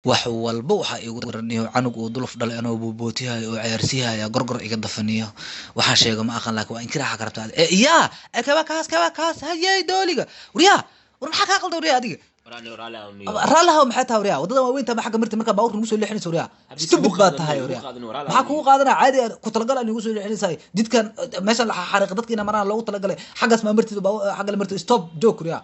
Wax walba waxaa iigu daraniyo canug uu duluf dhalay anoo buubootihayo oo cayaarsiihaya gorgor iga dafaniyo. Waxaa sheega ma aqan, laakiin waa inkiraaxa ka rabtaa. Yaa kaba kaas, kaba kaas, hayey dooliga. Waryaa, war maxaa kaa qalda, waryaa? Adiga raallihaw, maxay tahay, waryaa? Waddadan waaweynta ma xagga mirta markaa baabuurka nagu soo leexinaysa, waryaa? Stupid baa tahay, waryaa. Maxaa kugu qaadanaya? Caadi ku talagal aan igu soo leexinaysaay jidkan meeshan la xariiqa dadka ina maraan loogu talagalay. Xaggaas maa martid, xagga la martid. Stop joke, waryaa.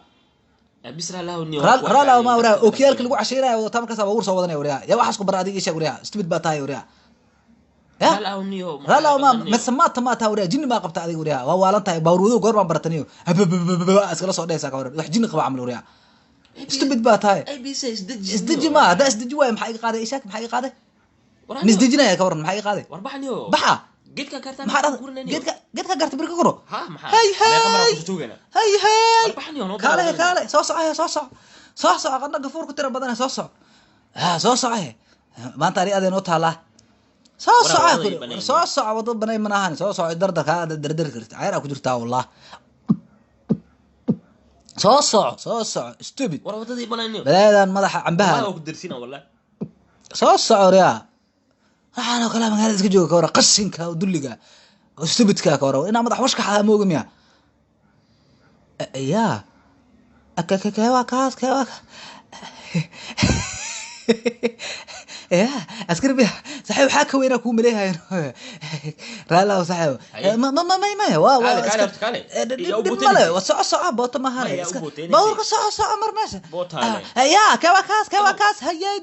Raallihaw ma, waryaa? Okiyaalka lagu casheynaya wadataa, markaas baabuur soo wadanaya, waryaa. Yaa waxaas ku bara adiga? Ii sheeg, waryaa. Stupid baa tahay, waryaa. Ya raallihaw ma mise maata maa tahay, waryaa? Jinni maa qabta adiga, waryaa? Waa waalan tahay. Baabuur wadow goor baan barataniyo iskala soo dhehaysaa. Ka waran wax jinni qaba camal, waryaa? Stupid baa tahay. Isdeji ma haddaa isdeji waayo, maxaa iga qaaday? Ishaak, maxaa iga qaaday? Ma isdejinaya? Ka waran, maxaa iga qaaday? Baxa, maxaa dhahda? Geedka gaarta biri ka koro. Hay hay hay hay, kaale kaale, soo soco he, soo soco, soo soco. Qadna gafuur ku tira badan, soo soco, ha soo soco he. Maanta ani adee noo taalaa. Soo soco, soo soco. Wadada banay mana ahan. Soo soco, dardarkaa dardari karta, cayr aa ku jirtaa wallah. Soo soco, soo soco, stupid. Balaayadan madaxa cambaha. Soo soco, riyaa. Waxaan oo kale magaalada iska jooga, ka waran qashinka dulliga stupidka? Ka waran inaa madax washkaxa mooga miya? Ya kewa kaas, kewa ya askari biya. Saaxiib, waxaa ka weynaa kuu maleeyahay. Raalaw saaxiib, ma ma ma maya, waa dhib male. Soco, soco, boota mahane. Baabuurka soco, soco, mar meesha. Ya kewa kaas, kewa kaas, hayay.